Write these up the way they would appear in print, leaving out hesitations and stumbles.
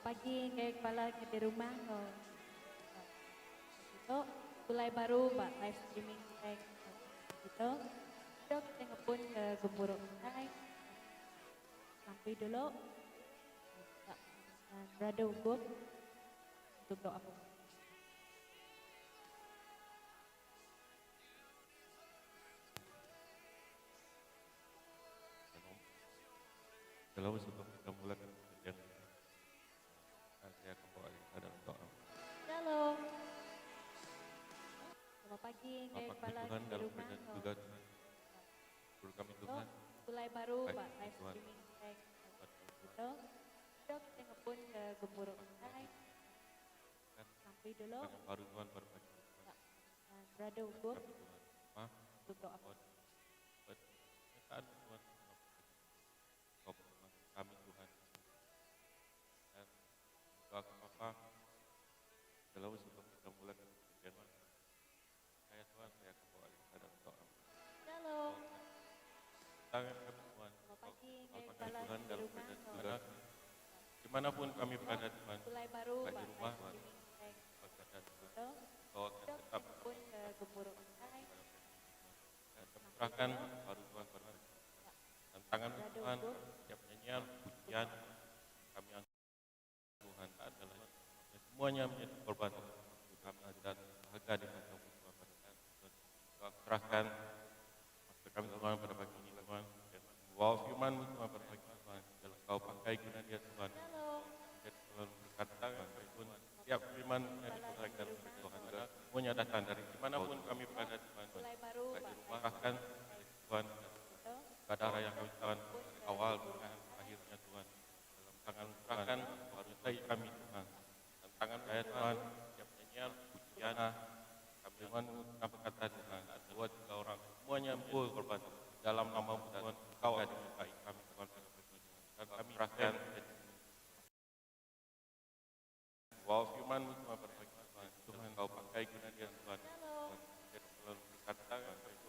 pagi ngagai kepala ke di rumah enggau ditu pulai baru ba live streaming kitai ditu. Tu kitai ngepun ke gempuru kitai. Sampi dulu Brother Ugup untuk doa pembuka. Shalom sebelum kita mulakan pengajian saya akan bawa kita dalam doa. Shalom. Selamat pagi ngagai Bapak kepala Tuhan di dalam rumah kerajaan enggau surga Tuhan. Guru kami Tuhan, pulai baru baik ba live Tuhan. streaming kitai ditu. Tu kitai ngepun ke gempuru kitai. Sampi dulu. Yang baru Tuhan pada pagi ini, Tuhan. Brother Ugup. Kami Tuhan. Maaf, Untuk doa. Tuhan. Buat penyertaan Tuhan Kau bersama kami Tuhan. Dan doa ke Bapa, dalam sebelum kita mulakan pengajian Tuhan. Saya Tuhan, saya akan bawa kita dalam doa. Shalom. Tangan kami Tuhan, Selamat pagi Kau ngagai pakai kepala Tuhan di dalam rumah kerajaan enggau surga. Dimanapun kami berada Tuhan, pulai baru baik ba di rumah, live streaming kitai bekerja Tuhan, ditu. Kau akan Tu tetap kitai ngepun ke gempuru kitai. Dan kami serahkan baru Tuhan pada dan tangan Tuhan, setiap nyanyian, pujian, kami angkat Tuhan adalah semuanya menjadi korban untuk kami dan bahagia di mata Tuhan pada Tuhan serahkan masa kami Tuhan pada pagi ini Tuhan dan membawa firman Tuhan pada pagi ini Tuhan dalam Kau pakai guna dia Tuhan menjadi selalu berkat Tuhan pun setiap firman yang disampaikan Tuhan semuanya datang dari dimanapun kami berada Tuhan Pulai baru baik ba di rumah bahkan Tuhan ditu. pada yang kami Tuhan dari awal hingga akhirnya Tuhan dalam tangan serahkan menyertai kami Tuhan dan tangan saya Tuhan setiap nyanyian pujian kami Tuhan berkata Tuhan dua tiga orang semuanya menjadi korban dalam nama Tuhan Kau akan menyertai kami Tuhan pada pagi ini dan kami serahkan Bahwa firman Tuhan pada pagi Tuhan Tuhan Kau pakai guna dia Tuhan menjadi selalu berkat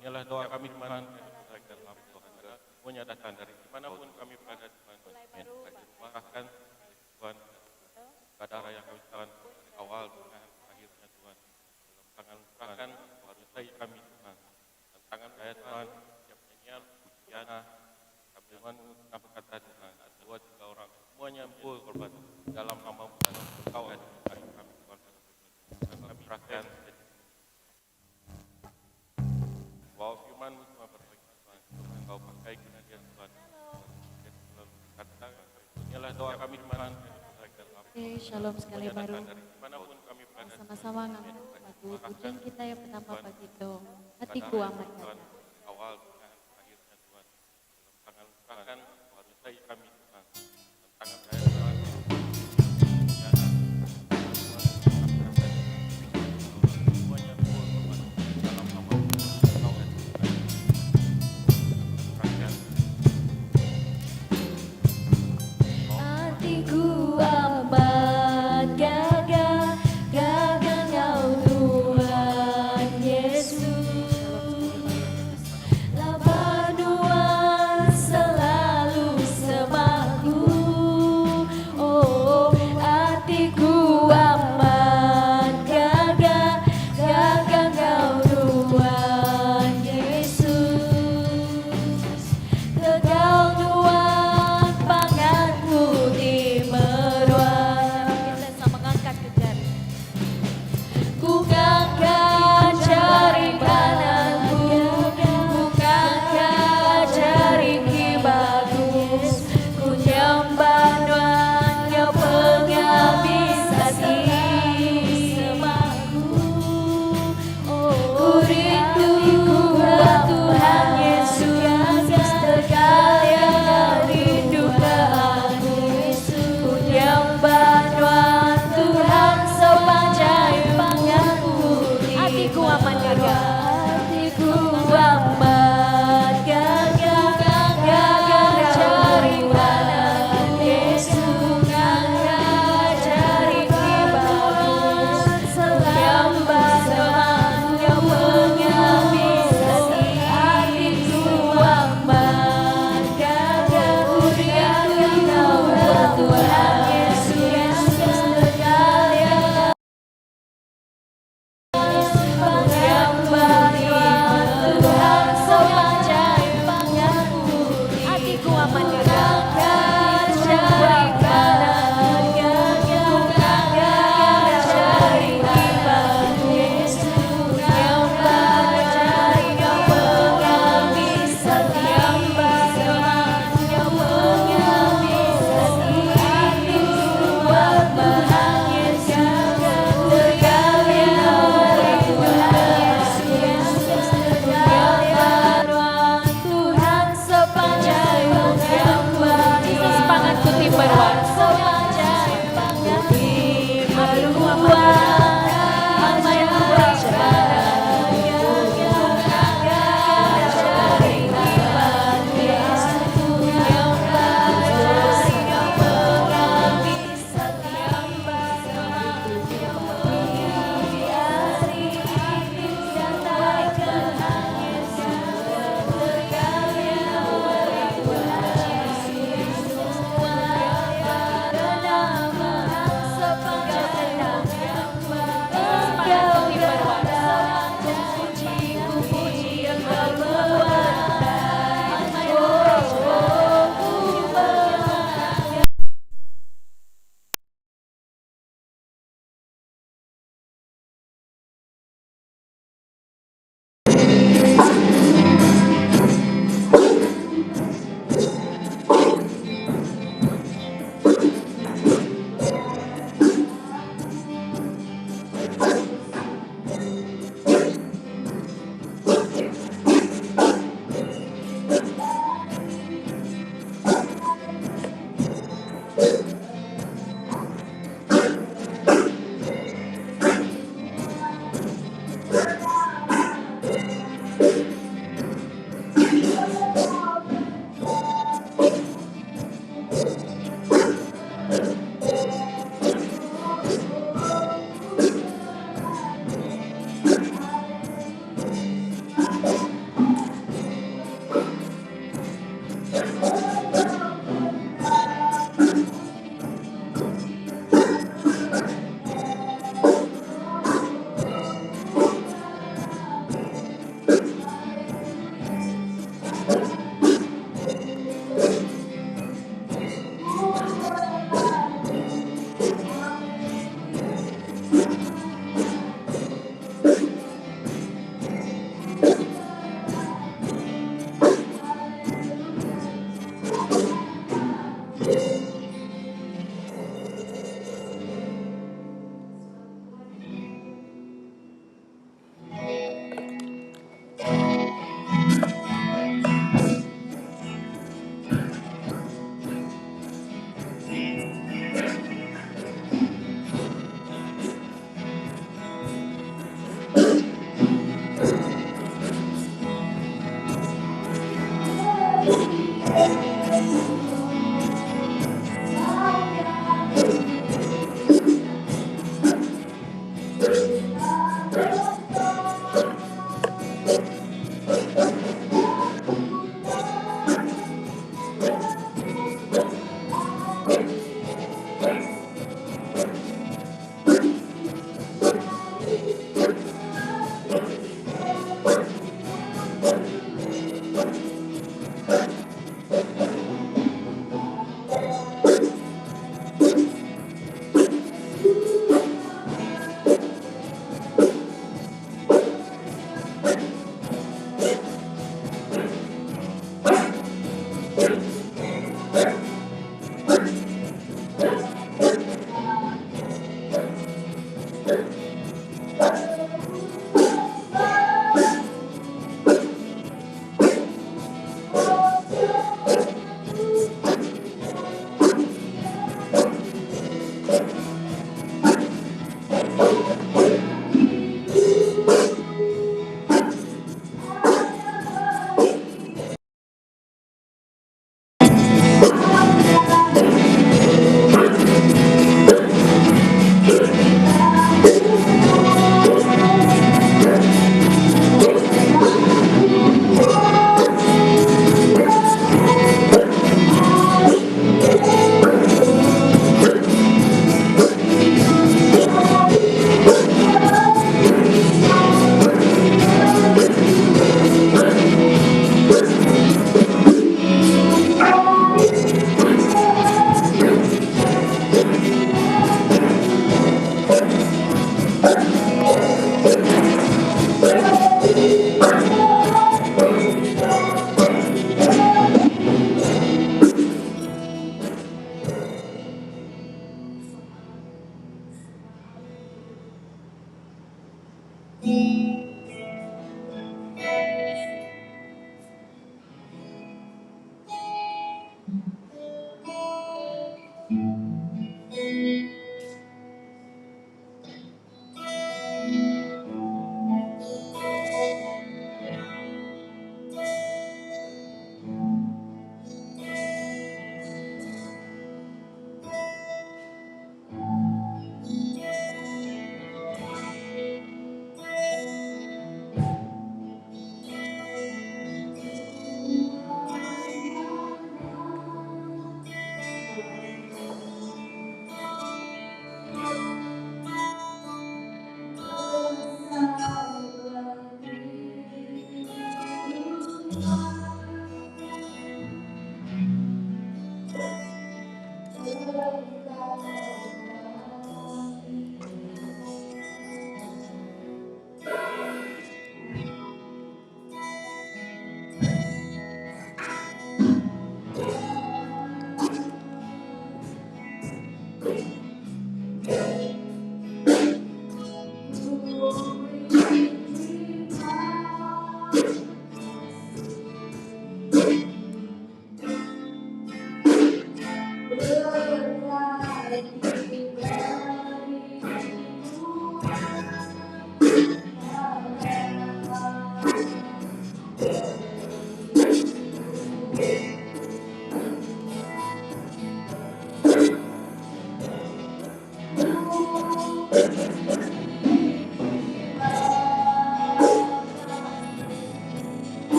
Inilah doa kami Tuhan dalam Tuhan semuanya datang dari dimanapun kami berada Tuhan Pulai Amin. baru Baik ba di rumah live bahkan Tuhan ditu. pada yang kami Tuhan dari awal hingga akhirnya Tuhan dalam tangan serahkan menyertai kami Tuhan dan tangan saya Tuhan setiap nyanyian pujian kami Tuhan berkata Tuhan dua tiga orang semuanya menjadi korban dalam nama Tuhan Kau akan menyertai kami Tuhan dan kami serahkan bahwa firman Tuhan pada pagi Tuhan Tuhan Kau pakai guna dia Tuhan menjadi selalu berkat Inilah doa kami Tuhan Okay, shalom sekali baru. dari dimanapun kami berada Sama-sama ngambil lagu pujian kita yang pertama pagi itu. Hatiku amat Tuhan gagah. awal hingga akhirnya Tuhan dalam tangan serahkan menyertai kami Tuhan dan tangan saya Tuhan semuanya korban dalam nama Kau akan serahkan Hatiku amat gagah, gagah kau Tuhan Yesus.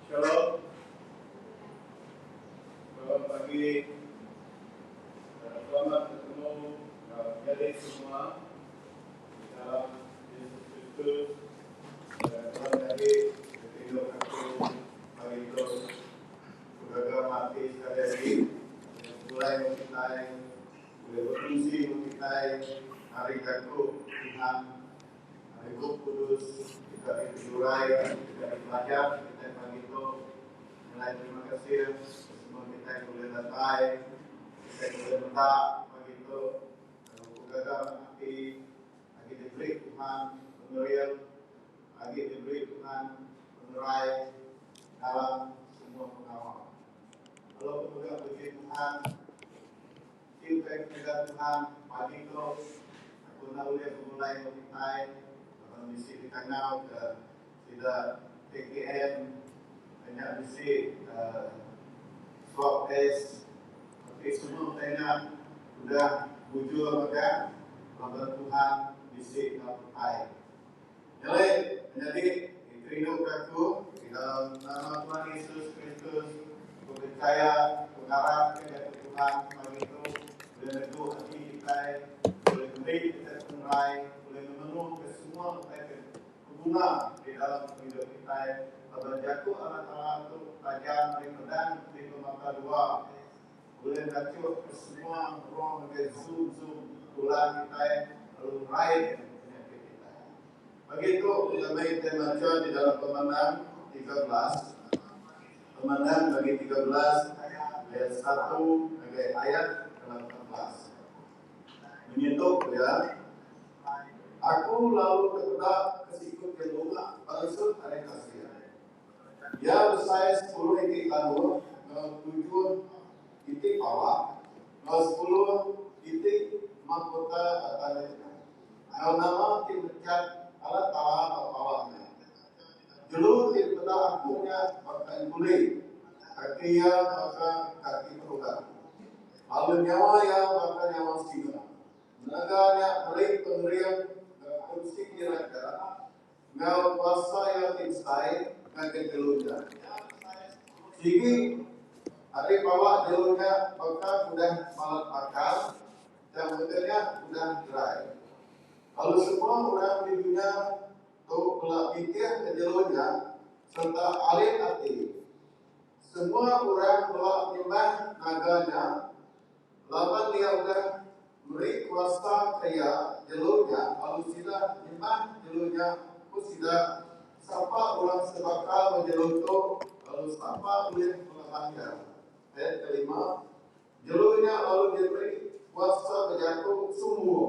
Shalom. Selamat pagi. Selamat bertemu menyadi semua di dalam Yesus Kristus. Tuhan tadi bertinduk aku pagi itu. Gaga mati sekali lagi. Mulai kita boleh berfungsi kita hari aku Tuhan hari Roh Kudus kita dijurai kita dibelajar kita pagi itu Mulai terima kasih semua kita yang boleh datai kita yang boleh meda pagi itu lalu gaga ati agi diberi Tuhan pengering agi diberi Tuhan pengerai dalam semua pengawa. Lalu aku mega puji Tuhan ti utai ketegal Tuhan pagi tu aku enda ulih begulai enggau kitai laban bisi dikangau ke Sida KKM nya bisi swab test tapi semua utai nya udah mujur mega laban Tuhan bisi enggau kitai. Nya alai menyadi dikerinduka aku di dalam nama Tuhan Yesus Kristus aku pechaya aku ngarapka jaku Tuhan pagi tu ulih negu ati kitai ulih meri kitai pengerai ulih ngemenuhka semua utai ke Beguna di dalam pengidup kitai laban jaku Allah Taala tu tajam ari pedang ti bemata dua ulih ngachuk ke semua roh ngagai zoom-zoom tulang kitai lalu ngeraika penyakit kitai. Bagi tu kita mei kitai macha di dalam Pemandang 13 Pemandang bagi 13 ayat satu ngagai ayat ke 18. Menyitu ku iya. Aku lalu tepeda ke siku ke lunga pansut ari tasik. Iya besai sepuluh iti tanduk enggau tujuh iti pala enggau sepuluh iti mahkota atas iya enggau nama ti mechat Allah Taala ba pala nya. Jelu ti dipeda aku nya baka engkuli, kaki iya baka kaki peruga, lalu nyawa iya baka nyawa singa. Naga nya meri pengering enggau kerusi diraja enggau kuasa iya ti besai ngagai jelu nya. Sigi ari pala jelu nya baka udah balat bakal, tang baka nya udah gerai. Lalu semua orang di dunya tu bela nitihka jelu nya sereta alit ati. Semua orang bela nyembah naga nya laban iya udah meri kuasa ke iya jelu nya lalu sida nyembah jelu nya ku sida, Sapa orang sebaka enggau jelu tu lalu sapa ulih ngelaban iya? Ayat kelima, Jelu nya lalu diberi kuasa bejaku sumbu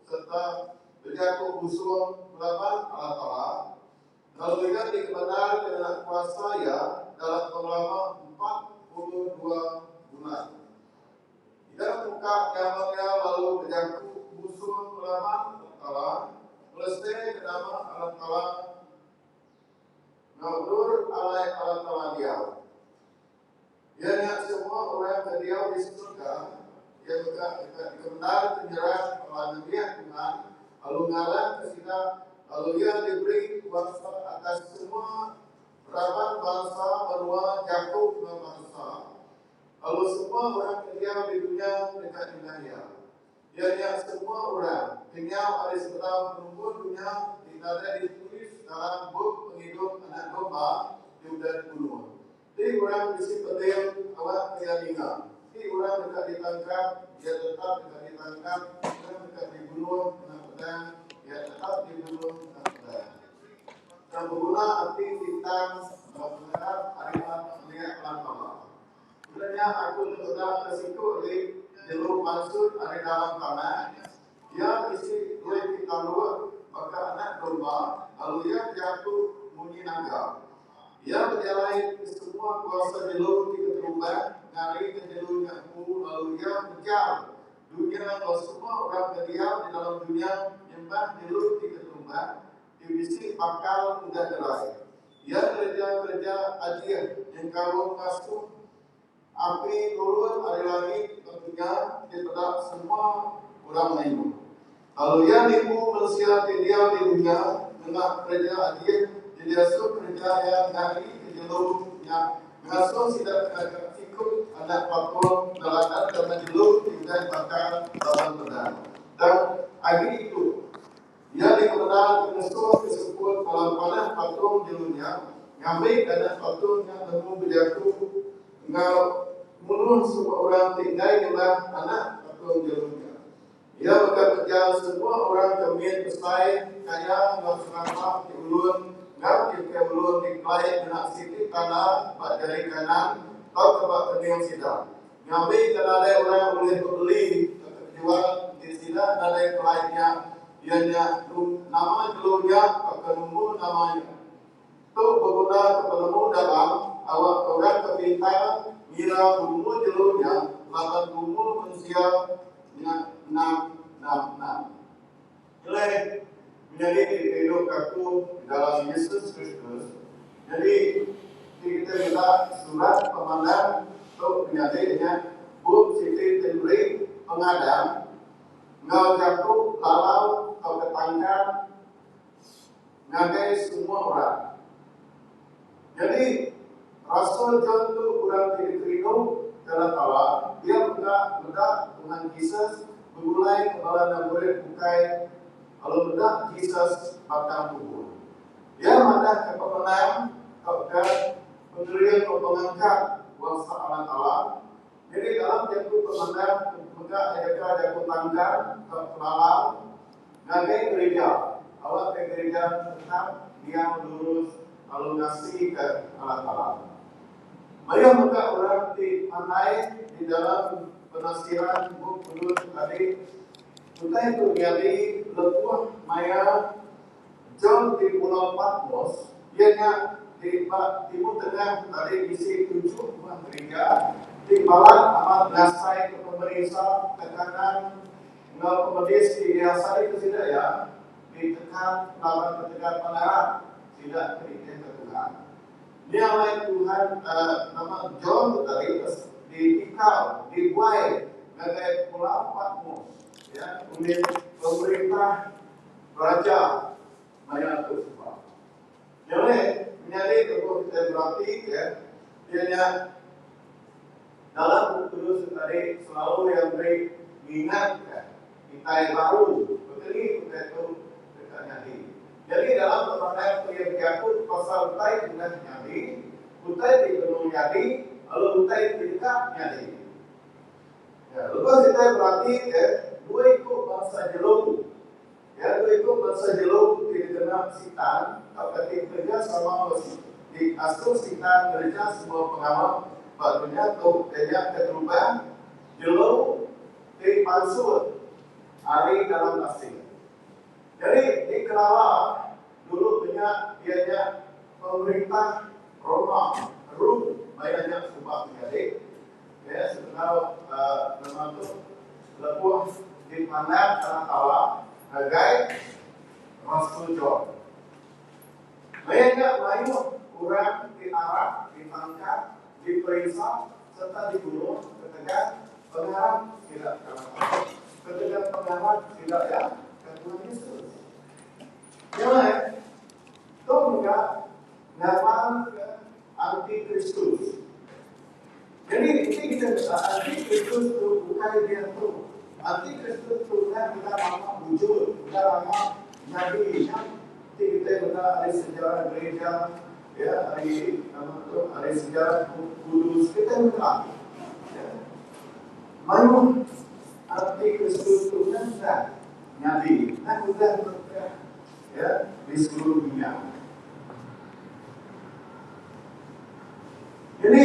sereta bejaku busung ngelaban Allah Taala, lalu iya dikemendarka ngena kuasa iya dalam pengelama 42 bulan. Iya muka nyawa iya lalu bejaku busung ngelaban Allah Taala, ngeleseka nama Allah Taala enggau endur alai Allah Taala diau. Iya nya semua orang ke diau di surga, iya mega deka dikemendarka nyerang bala nembiak Tuhan lalu ngalahka sida, lalu iya diberi kuasa atas semua raban bansa, menua, jaku enggau bansa. Lalu semua orang ke diau di dunya deka nyembah iya. Iya nya semua orang kenyau ari sebedau penumbuh dunya ti nadai ditulis dalam bup pengidup Anak Domba ti udah dibunuh. Ti orang bisi pending, awak ke iya ninga. Ti orang deka ditangkap, iya tetap deka ditangkap, orang deka dibunuh ngena pedang, iya tetap dibunuh ngena pedang. Tang beguna ati ti tang enggau pengarap ari nembiak bala bala. Udah nya aku tepeda ke siku agi jelu pansut ari dalam tanah. Iya bisi duit ti tanduk baka anak domba lalu iya bejaku munyi naga. Iya bejalai ke semua kuasa jelu ti keterubah ngarika jelu nya empu lalu iya mejal dunya enggau semua orang ke diau di dalam dunya nyembah jelu ti keterubah ti bisi bakal udah gerai. Iya ngereja kereja ajih nyengkaum ngasuh api nurun ari langit ke dunya ti peda semua orang mayuh. Lalu iya nipu mensia ti diau di dunya ngena kereja ajih ti diasuh kereja iya ngari ke jelu nya ngasuh sida ngaga siku anak patung neladan nama jelu ti udah bakal laban pedang. Tang agi idup. Iya dikemendar ke ngesuh ke seput dalam panah patung jelu nya, ngambi anak patung nya nemu bejaku enggau munuh semua orang ti enggai nyembah anak patung jelu nya. Iya mega mejal semua orang ke mit besai, kaya enggau seranta ti ulun enggau ti ukai ulun ti kelai ngena siti tanda ba jari kanan tauka ba kening sida, Ngambika nadai orang ulih bebeli tauka bejual enti sida nadai kelai nya, iya nya nama jelu nya tauka numur nama nya. Tu begunaka penemu dalam awakka orang ke pintar ngira umur jelu nya laban umur mensia nya 666. Nyelai menyadi ti dikerinduka aku di dalam Yesus Kristus, nyadi ti kitai meda surat pemandang tu menyadi nya bup siti ti meri pengadang enggau jaku lalau tauka tangkan ngagai semua orang. Nyadi Rasul John tu orang ti dikerindu ke Allah Taala, iya mega meda Tuhan Jesus begulai enggau bala anak murid bukai lalu meda Jesus batang tubuh. Iya madahka pemenang tauka pengering enggau pengangkat kuasa Allah Taala. Nyadi dalam jaku pemenang mega nyadaka jaku tangkan tauka lalau Ngagai gerija, awakka gerija tetap diau lurus lalu ngasika Allah Taala. Mayuh mega orang ti pandai di dalam penafsiran Bup Kudus tadi, utai tu nyadi lebuh maya John di Pulau Patmos, iya nya di ba Timur Tengah tadi bisi tujuh buah gerija ti balat amat ngasaika pemerinsa, tekanan, Enggau pemedis ti diasai ke sida iya, ditekan laban ketegal pengarap sida ke nitihka Tuhan. Tuhan. Nya alai Tuhan nama John tu tadi ditikau, dibuai ngagai Pulau Patmos ya ulih pemerintah raja maya tu suba. Nya alai menyadi lebuh kitai beratika iya nya dalam Bup Kudus tu tadi selalu iya meri ngingatka kitai baru beteni utai tu deka nyadi. Nyadi dalam pemandang tu iya bejaku pasal utai ti udah nyadi, utai ti benung nyadi, lalu utai ti deka nyadi. Ya, lebuh kitai beratika dua iku bansa jelu, ya dua iku bansa jelu ti dikena Sitan tauka ti bekereja sama enggau ti asuh Sitan ngereja semua pengawa ba dunya tu iya nya keterubah jelu ti pansut ari dalam tasik. Jadi dikelala dulu menya iya nya pemerintah Roma, Rum maya nya suba menyadi. Ya sebedau nama tu lebuh dipandang Allah Taala ngagai Rasul John. Maya nya mayuh orang ti arap ditangkap, diperinsa sereta dibunuh ketegal pengarap sida ke Allah Taala, ketegal pengarap sida iya ke Tuhan Yesus. Nya alai, tu mega ngabanka anti-Kristus. Nyadi enti kita meda anti-Kristus tu ukai diatu. Anti-Kristus tu udah meda lama wujud, udah lama nyadi nya enti kitai meda ari sejarah gereja ya ari nama tu ari sejarah bup kudus kitai meda ya mayuh anti-Kristus tu udah meda nyadi udah udah berengkah ya di seluruh dunya. Jadi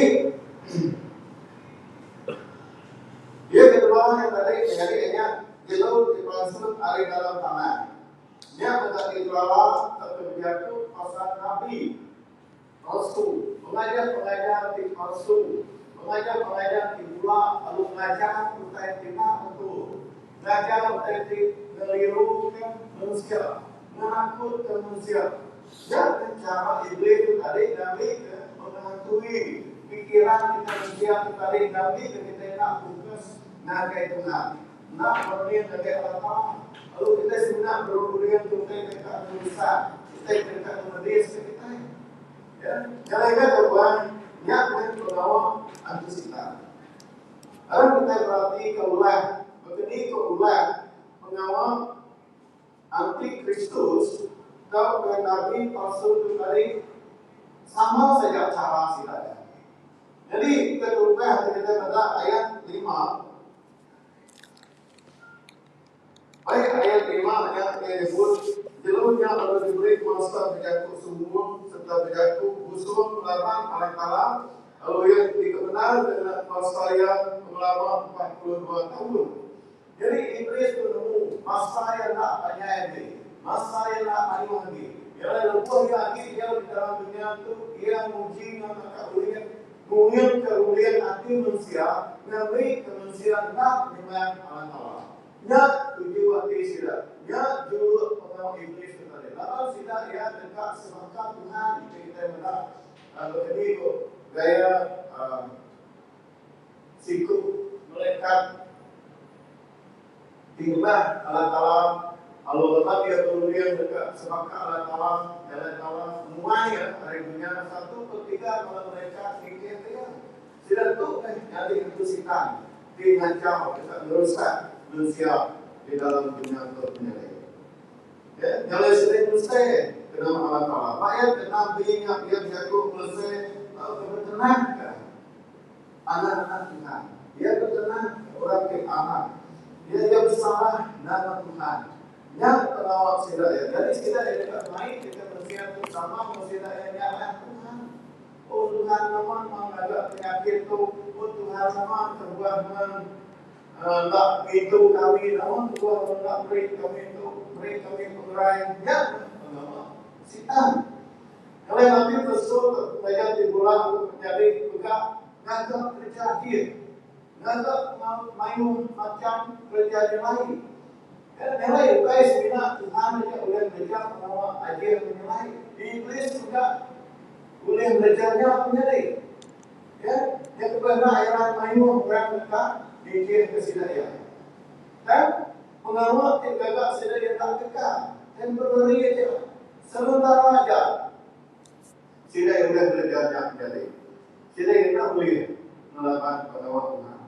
iya kedua nya tadi menyadi nya jelu ti pansut ari dalam tanah. Nya mega dikelala tauka bejaku pasal nabi palsu, pengajar-pengajar ti palsu, pengajar-pengajar ti bula lalu ngajar utai ti enda betul, ngajar utai ti ngeliruka mensia, ngenakutka mensia. Nya meh chara Iblis tu tadi ngambika menghantui pikiran kitai mensia tu tadi ngambika kitai enda fokus ngagai Tuhan, enda merening ngagai Allah Taala. Lalu kitai semina berunding ke utai ti deka ngerusak kitai ke deka ngemediska kitai. Ya, nya alai nya kebuah nya meh pengawa Antu Sitan. Lalu kitai beratika ulah, baka ni ke ulah pengawa Anti-Kristus tauka nabi palsu tu tadi sama saja chara sida iya. Nyadi keterubah ti kitai meda ayat lima, baik ayat lima nya iya nyebut jelu nya lalu diberi kuasa bejaku sumbung sereta bejaku busung ngelaban Allah Taala lalu iya dikemendarka ngena kuasa iya pengelama 42 taun. Nyadi Iblis tu nemu masa iya enda panjai agi, masa iya enda mayuh agi. Iya alai lebuh iya agi diau di dalam dunya tu, iya nguji enggau naka ulih nguingka runding ati mensia ngambika mensia enda nyembah Allah Taala. Nya tuju ati sida. Nya juluk pengawa Iblis tu tadi. Laban sida iya deka sebaka Tuhan ti kitai meda baka ni ku gaya Siku malaikat ti ngemah Allah Taala lalu leban iya berunding deka sebaka Allah Taala, Allah Taala muai iya ari dunya satu pertiga bala malaikat nitihka iya. Sida tu meh nyadi entu Sitan ti ngachau deka ngerusak mensia di dalam dunya tu menyadi. Ya, nya alai sida ngelese ke nama Allah Taala. Ba iya ke nabi nya iya bejaku ngelese tauka betenahka Anak-anak Tuhan. Iya betenah orang ti amat. Iya iya besalah nama Tuhan. Nya pengawa sida iya. Nyadi sida iya deka mai kita mensia tu sama enggau sida iya nyalah Tuhan. Oh Tuhan nama nuan ngaga penyakit tu? Oh Tuhan nama kebuah nuan enda ngintu kami? Nama kebuah nuan enda meri kami tu meri kami pengerai? Nya meh pengawa Sitan. Kelai nabi Rasul tauka pengajar ti bula lalu menyadi mega ngaga kereja ajih, ngaga mayuh macham kereja nyelai. Nyelai ukai semina Tuhan aja ulih ngereja pengawa ajih enggau nyelai. Iblis mega. Ulih ngereja nya menyadi. Ya, nya kebuah enda heran mayuh orang deka nitihka sida iya. Tang, pengawa ti digaga sida iya enda kekal, temporary aja, sementara aja. Sida iya ulih ngereja nya menyadi. Sida iya enda ulih ngelaban pengawa Tuhan.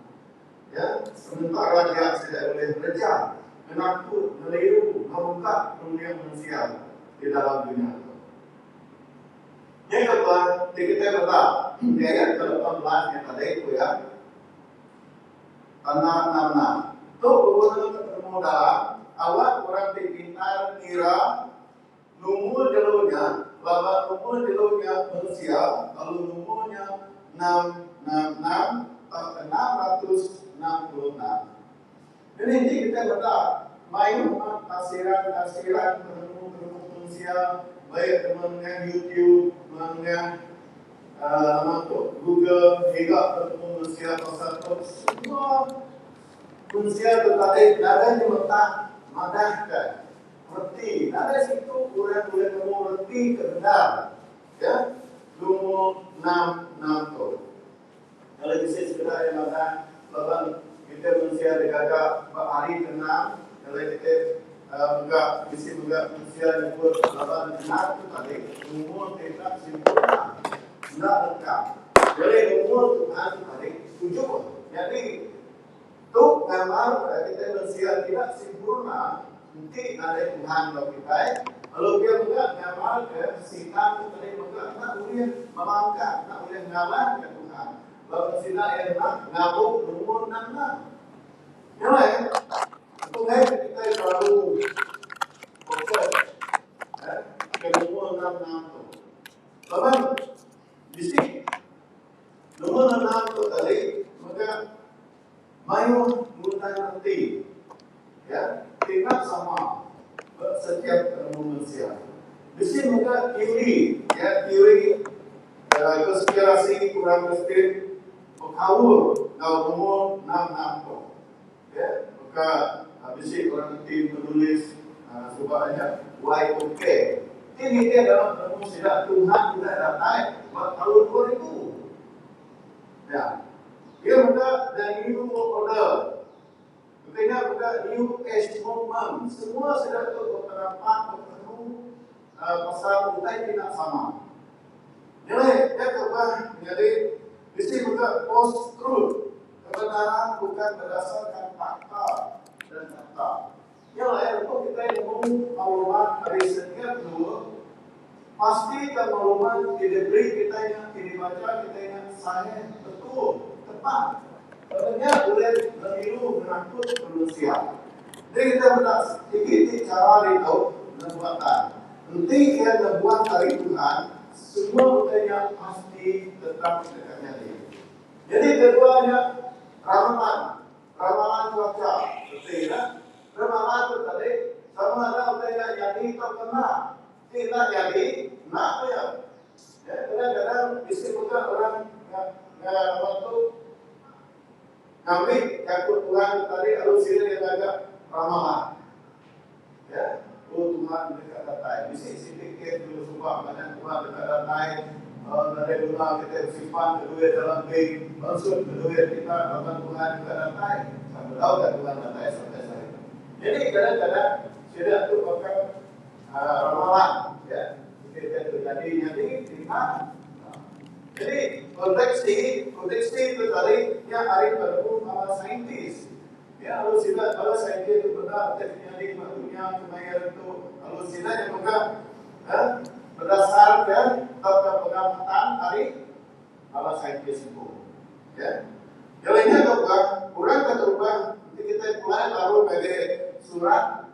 Ya, sementara aja sida iya ulih ngereja, ngenakut, ngeliru, ngeruka runding mensia di dalam dunya tu. Nya kebuah ti kitai meda di ayat ke 18 nya tadi ku iya, Tanda enam-enam tu beguna ke penemu dalam awak orang ti pintar ngira numur jelu nya laban numur jelu nya mensia lalu numur nya enam enam enam tauka 666. Jadi enti kitai meda mayuh amat tafsiran-tafsiran penemu-penemu mensia baik ke nengah YouTube, nengah nama tu Google ngiga penemu mensia pasal tu semua mensia tu tadi nadai nyemetak madahka reti nadai siku orang ulih nemu reti ke bendar ya lumur enam enam tu. Lalu bisi sekeda iya madah, laban kitai mensia digaga ba hari ke-enam, alai kitai mega bisi mega mensia nyebut laban enam tu tadi umur ti enda sempurna, enda lengkap. Jadi umur Tuhan tu tadi tujuh. Nyadi tu ngambarka kitai mensia tidak sempurna enti nadai Tuhan enggau kitai, lalu pia mega ngambarka Sitan tu tadi mega enda ulih melangkah, enda ulih ngalahka Tuhan laban sida iya enda ngabu lumur enam-enam. Nya alai, aku enggai ke kitai kelalu fokus ke lumur enam-enam tu. Laban bisi lumur enam tu tadi mega Mayuh ngundan reti iya ti enda sama ba setiap penemu mensia. Bisi mega teori iya teori konspirasi orang Kristian bekaul enggau lumur enam enam tu. Iya baka bisi orang ti menulis suba nya Y2K ti nitih dalam penemu sida Tuhan udah datai ba taun 2000. Ya. Iya mega The New World Order. Reti nya mega New Age Movement. Semua sida tu bependapat bepenemu pasal utai ti enda sama. Nya alai nya keubah nyadi bisi mega post truth, kebenaran bukan berdasarkan fakta dan data. Nya alai lebuh kitai nemu maklumat ari setiap endur, pastika maklumat ti diberi kitai nya ti dibacha kitai nya sahih, betul, tepat. Laban nya ulih ngeliru ngenakut ke mensia. Enti kitai meda sigi ti chara ditu nebuatan. Enti iya nebuat ari Tuhan, semua utai nya pasti tetap deka nyadi. Nyadi kedua nya ramalan. Ramalan cuaca, reti nya, ramalan tu tadi sama ada utai nya nyadi tauka enda. Ti enda nyadi, enda pia. Ya, kadang-kadang bisi mega orang nama tu ngambi jaku Tuhan tu tadi lalu sida iya ngaga ramalan. Ya, oh Tuhan deka datai. Bisi siti kes dulu suba madah Tuhan deka datai nadai guna kitai besimpan ke duit dalam bank, mansut ke duit kita laban Tuhan deka datai. Sebedau ga Tuhan datai sampai sehari tu. Jadi kadang-kadang sida tu baka ramalan ya. Siti utai tu nyadi nyadi terima. Jadi kodeksi kodeksi tu tadi nya ari penemu bala saintis. Nya lalu sida bala saintis tu meda utai ti nyadi ba dunya kemaya hari tu lalu sida nya mega berdasarka tauka pengamatan ari bala saintis empu. Ya. Jalai nya tu ka orang ke terubah enti kitai pulai baru ngagai surat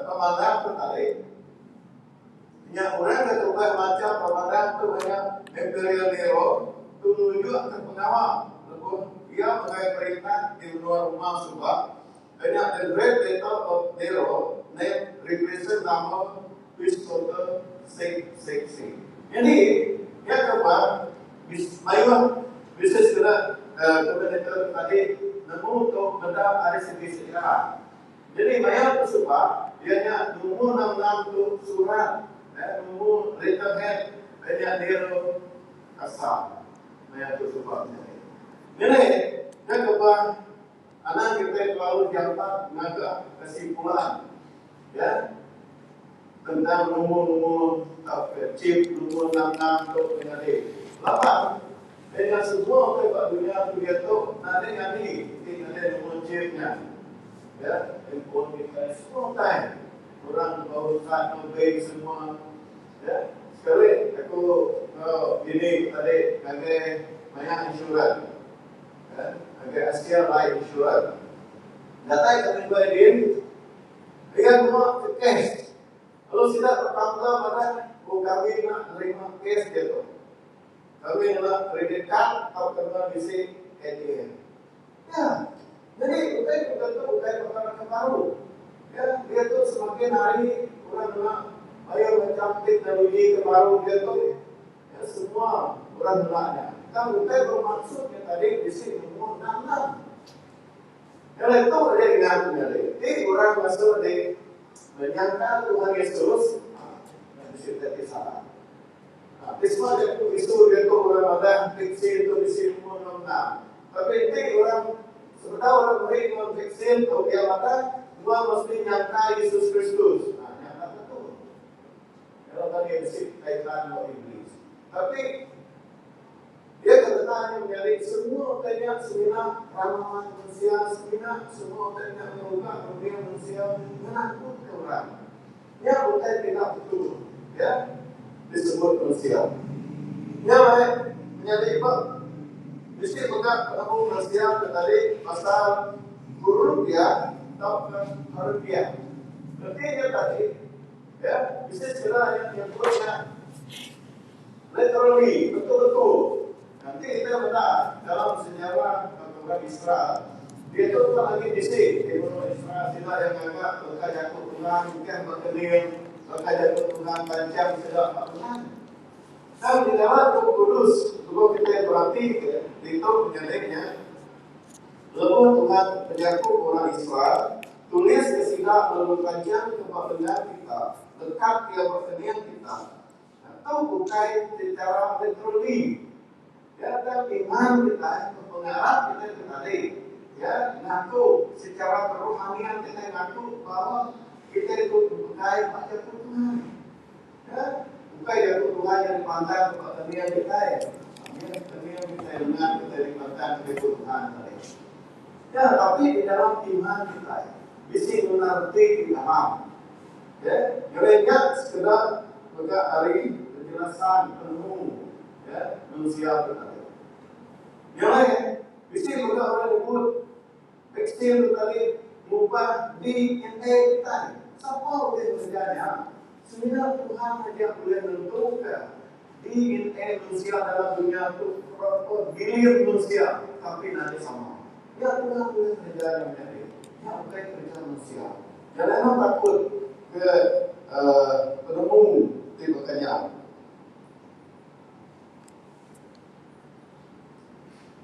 pemandang tu tadi nya orang ke terubah macha pemandang tu nya Imperial Nero tu nunjukka pengawa lebuh iya megai perintah di menua Roma suba nya the great battle of Nero name represent number which total 666. Nyadi nya kebuah mayuh bisi sekeda komentar tu tadi nemu tu meda ari segi sejarah. Nyadi maya tu suba iya nya numur enam enam tu surat numur letterhead. Nya diru kasar maya tu suba menyadi. Nyadi, nya kebuah anang kitai kelalu jampat ngaga kesimpulan ya tentang lumur-lumur tauka chip lumur enam-enam tu menyadi. Laban nya semua utai ba dunya tu diatu nadai nyadi ti nadai lumur chip nya. Ya, handphone kitai semua utai orang berurusan enggau bank semua. Ya, sekali aku enggau bini ku tadi ngagai maya insurans. Ya, ngagai Asia Life Insurance. Datai kami duai din, iya ngema ke cash. Lalu sida ba kaunter madah ku kami enda nerima cash diatu. Kami ngena credit card tauka nuan bisi ATM. Ya, nyadi utai ku tentu ukai pekara ke baru. Ya, diatu semakin hari orang ngena mayuh macham teknologi ke baru diatu. Ya, semua orang ngena nya. Tang utai bermaksud nya tadi bisi nemu enam-enam. Nyadi tu aja ingat ku nyadi. Ti orang ngasuh di menyangkal Tuhan Yesus, ha, nya bisi utai ti salah. Ti sema jaku isu diatu orang madah vaksin tu bisi umur enggau enda. Tapi enti orang sebedau orang meri enggau vaksin tu iya madah nuan mesti nyangka Yesus Kristus. Ha nya enda betul. Nya laban iya bisi kaitan enggau iblis. Tapi iya ke tetang nya menyadi semua utai nya semina ramalan mensia semina semua utai nya ngeruga runding mensia ngenakutka orang. Nya utai ti enda betul ya disebut mensia. Nya alai menyadi ba bisi mega penemu mensia ke tadi pasal huruf iya tauka haruf iya. Reti nya tadi ya bisi sekeda nya nyebut nya literally betul-betul. Enti kitai meda dalam sejarah orang Israel, diatu pan agi bisi di menua Israel sida iya ngaga leka jaku Tuhan engkah ba kening, leka jaku Tuhan tanchang sida ba lengan. Tang di dalam Bup Kudus lebuh kitai beratika ditu menyadi nya lebuh Tuhan bejaku ke orang Israel, tulis ke sida lalu tanchangka ba lengan kita, lekat iya ba kening kita. Tu ukai secara literally. Ya tang iman kitai, pengarap kitai ke tadi, ya ngaku secara kerohanian kitai ngaku bahawa kitai tu bepegai ba jaku Tuhan. Ya, ukai jaku Tuhan yang dipandang ba kening kitai. Amin, kening kitai lengan kitai dipandang jaku Tuhan tadi. Ya, tapi di dalam iman kitai bisi nguna reti ti dalam. Ya, ngelai nya sekeda mega ari penjelasan penemu ya mensia tu tadi. Nya alai bisi mega orang nyebut vaksin tu tadi ngubah DNA kitai. Sapa ulih ngereja nya? Semina Tuhan aja ulih nentuka DNA mensia dalam dunya tu berapa bilion mensia tapi nadai sama. Nya Tuhan ulih ngereja nya menyadi. Nya ukai kereja mensia. Jalai anang takut ke penemu ti baka nya.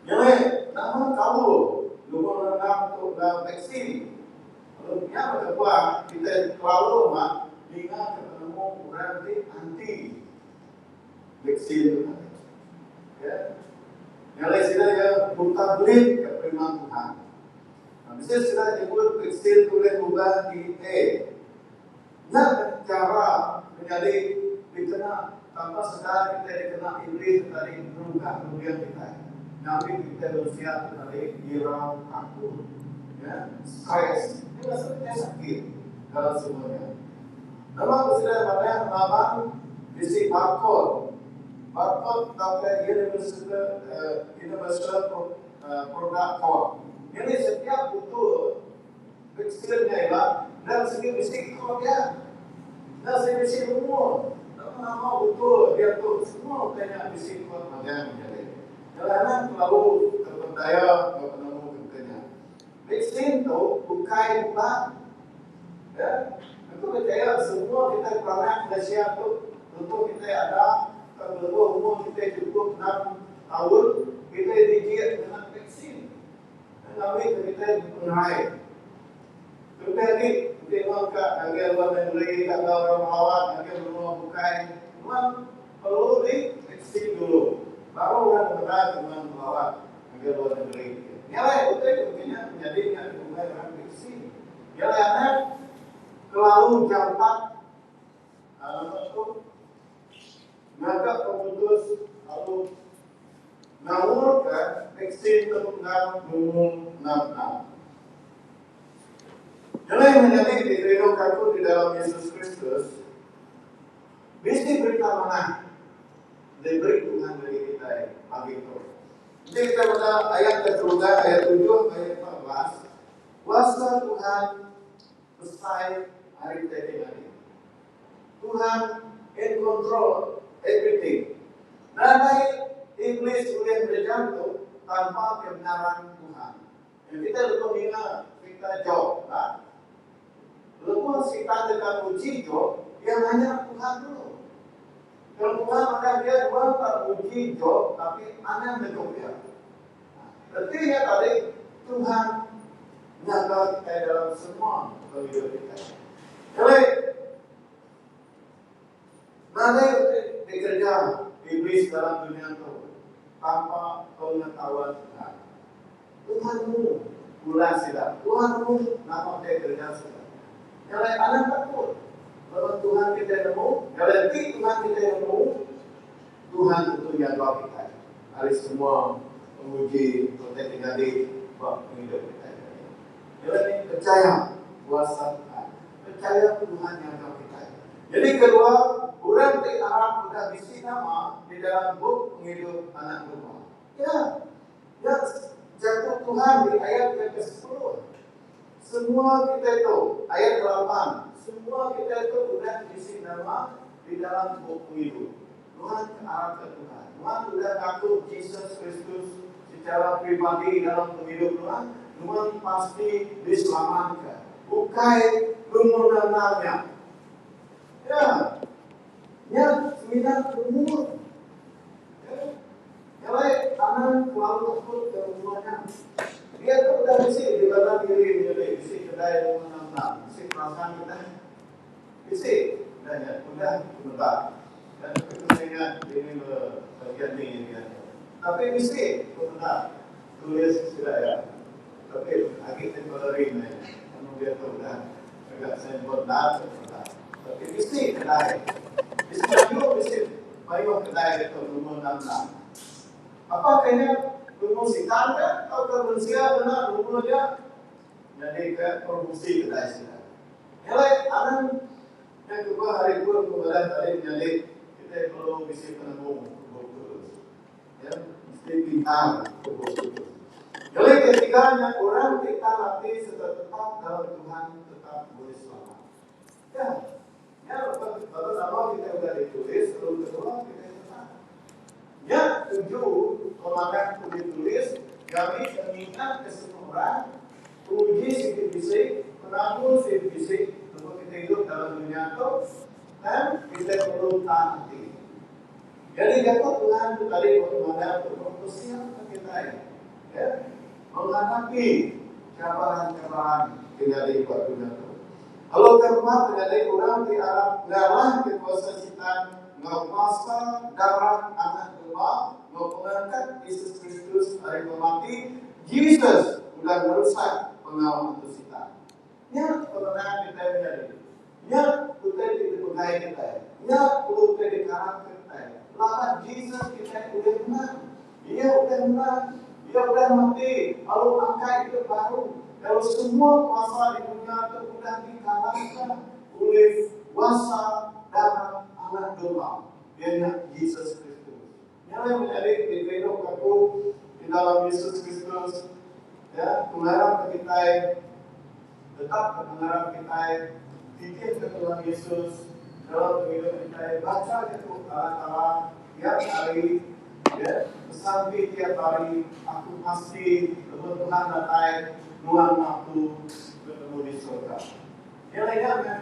Nya meh nama kaul lumur rendam tu enggau vaksin. Lalu nya meh kebuah kitai kelalu amat ninga ke penemu orang ti anti vaksin tu tadi. Ya. Nya alai sida iya buta belit ke perintah Tuhan. Bisi sida nyebut vaksin ulih ngubah DNA. Nya meh chara menyadi dikena tanpa sedar kitai dikena iblis tu tadi ngerugak runding kitai ngambi kitai mensia tu tadi irau takut ya stress nya ngasuh kitai sakit dalam semua nya. Nama ku sida madah laban bisi barcode barcode tauka universal universal product code. Nyadi setiap butul vaksin nya ila endang sigi bisi kod iya. Endang sigi bisi lumur. Nama-nama butul diatu semua utai nya bisi kod magang nyadi. Nyadi anang kelalu teperdaya enggau penemu ke baka nya. Vaksin tu ukai ubat. Ya. Aku pechaya semua kitai peranak Malaysia tu lebuh kitai ada tauka lebuh umur kitai chukup enam taun kitai dijik ngena vaksin ngambika kitai bepengerai. Kelebih agi enti nuan ka ngagai luar nengeri ka enggau orang melawat ngagai menua bukai nuan. Perlu divaksin dulu baru orang ngemendar nuan melawat ngagai luar negeri. Nya alai utai tu mega nya menyadi nya dikumbai orang vaksin. Nya alai anak kelalu jampat nama tu ngaga pemutus lalu ngaurka vaksin tu enggau lumur 66. Nya alai menyadi dikerinduka aku di dalam Yesus Kristus. Bisi berita manah diberi Tuhan ngagai kitai pagi tu. Enti kitai meda ayat keterubah ayat tujuh ngagai ayat 14, kuasa Tuhan besai ari utai ti nyadi. Tuhan in control everything. Nadai Iblis ulih ngereja tu tanpa kebenaran Tuhan. Enti kitai lebuh ninga cerita Job, ha? Lebuh Sitan deka nguji Job, iya nanya Tuhan dulu. Kalau Tuhan madah dia nuan tak nguji Job tapi anang neguh iya. Reti nya tadi Tuhan nyaga kitai dalam semua pengidup kitai. Jadi, nadai utai dikereja Iblis dalam dunya tu tanpa pengetahuan Tuhan. Tuhan nemu ulah sida. Tuhan nemu nama utai kereja sida. Nya alai anang takut laban Tuhan kitai nemu. Nya alai enti Tuhan kitai nemu, Tuhan tentu nyaga kitai ari semua penguji utai ti nyadi ba pengidup kitai tadi. Nya alai mih pechaya kuasa Tuhan. Pechaya Tuhan nyaga kitai. Nyadi kedua, orang ti arap udah bisi nama di dalam bup pengidup Anak Domba. Ya. Nya jaku Tuhan di ayat ke kesepuluh. Semua kitai tu, ayat lapan, semua kitai tu udah bisi nama di dalam bup pengidup. Nuan ke arapka Tuhan. Nuan udah ngaku Jesus Kristus secara peribadi dalam pengidup nuan, nuan pasti diselamatka. Ukai lumur enam nya. Ya. Nya semina lumur. Ya. Nya alai, anang kelalu takut ke menua nya. Dia tu udah bisi di badan diri menyadi bisi kedai lumur 66, bisi perasan kitai. Bisi udah nya, udah meda. Dan tapi ku saya ingat dini le bagian ni dia tu. Tapi bisi ku meda tulis sida iya. Tapi agi temporary meh anu dia tu udah mega signboard enda tu meda. Tapi bisi kedai. Bisi mayuh bisi mayuh kedai ditu lumur 66. Apa ke nya lumur sitan ke tauka mensia ngena lumur nya nyadi ke promosi kedai sida. Nya alai anang nya kebuah hari pun ku madah tadi menyadi kitai perlu bisi penemu Bup Kudus. Ya mesti pintar ku Bup Kudus. Nya alai ketiga nya orang ti tan ati sereta tetap dalam Tuhan tetap bulih selamat. Ya. Nya lebuh lalu nama kitai udah ditulis lalu kedua kitai tetap. Nya tuju pemadah tu ditulis ngambi ke ngingatka semua orang penguji siti bisi, penanggul siti bisi lebuh kitai idup dalam dunya tu tang kitai perlu tan ati. Nyadi jaku Tuhan tu tadi ba pemadah tu mempersiapka kitai ya menghadapi cabaran-cabaran ke nyadi ba dunya tu. Lalu ke empat menyadi orang ti arap ngalahka kuasa Sitan enggau kuasa darah Anak Domba enggau pengangkat Jesus Kristus ari pemati, Jesus udah ngerusak pengawa antu Sitan. Nya pemenang kitai menyadi. Nya utai ti dipegai kitai. Nya perlu utai dikarapka kitai. Laban Jesus kitai ulih menang. Iya udah menang. Iya udah mati lalu angkat idup baru. Lalu semua kuasa di dunya tu udah dikalahka ulih kuasa darah Anak Domba, iya nya Jesus Kristus. Nya alai menyadi dikerinduka aku di dalam Yesus Kristus, ya, pengarap ke kitai tetap ke pengarap kitai titihka Tuhan Yesus dalam pengidup kitai bacha jaku Allah Taala tiap hari, ya, besampi tiap hari, aku pasti lebuh Tuhan datai nuan enggau aku betemu di surga. Nya alai nya meh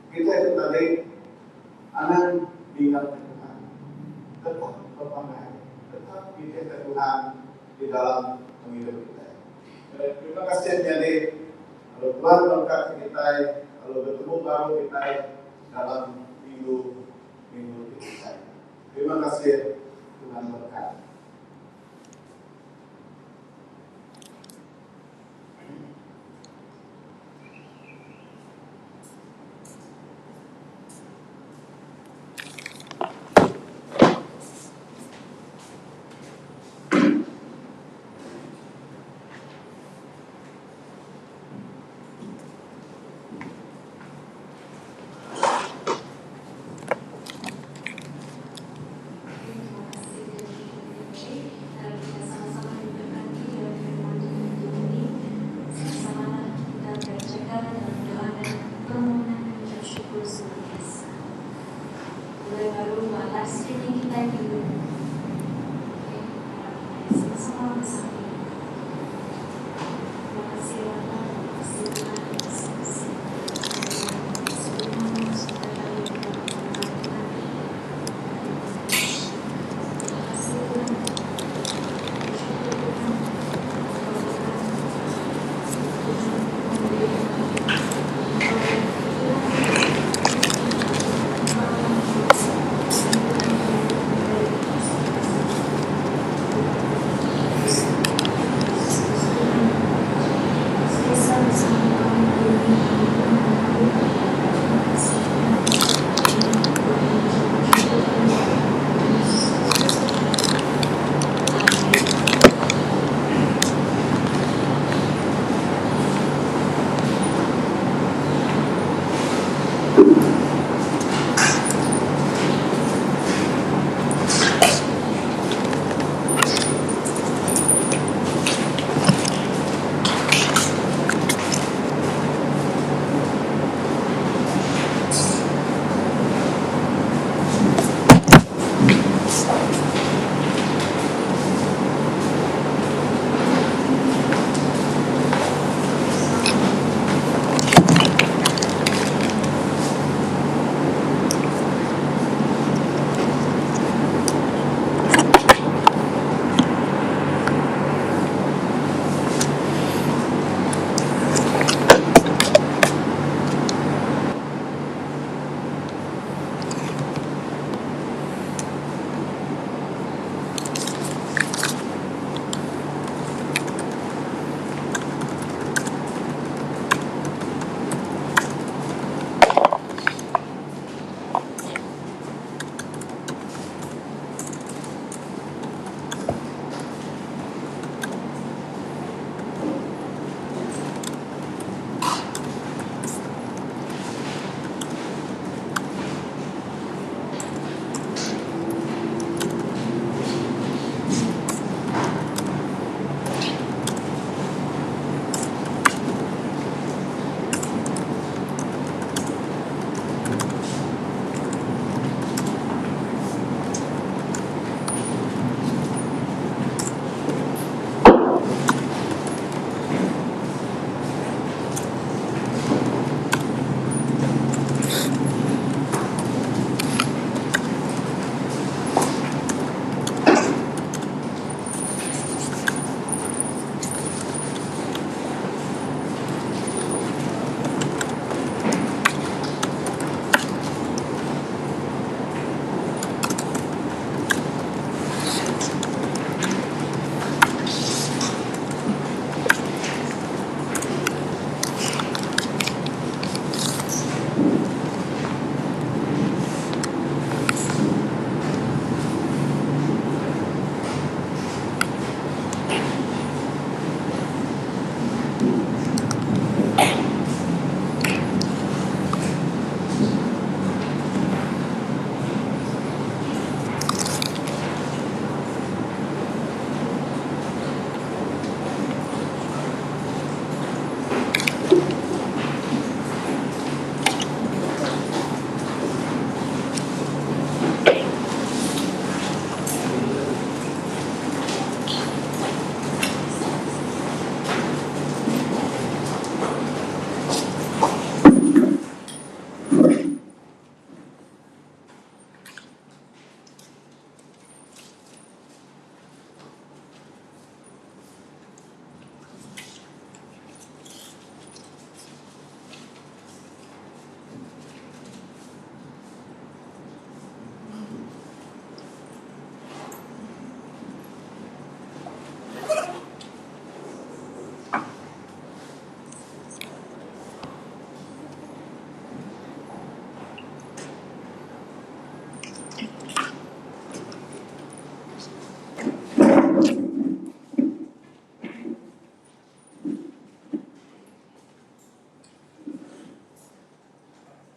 kitai tu tadi anang ninggalka Tuhan. Tetap bepanggai, tetap nitihka Tuhan di dalam pengidup kitai. Terima kasih menyadi lalu Tuhan merekatka kitai lalu betemu baru kitai dalam minggu minggu ti. Terima kasih. Tuhan berkat. Terima kasih Dari kita sama-sama diberkati oleh firman Tuhan ini. Sama-sama kita berjaga dalam doa dan permohonan dan ucap syukur senantiasa. Mulai baru buat live streaming kita di. Oke, harap kita sama-sama bersama.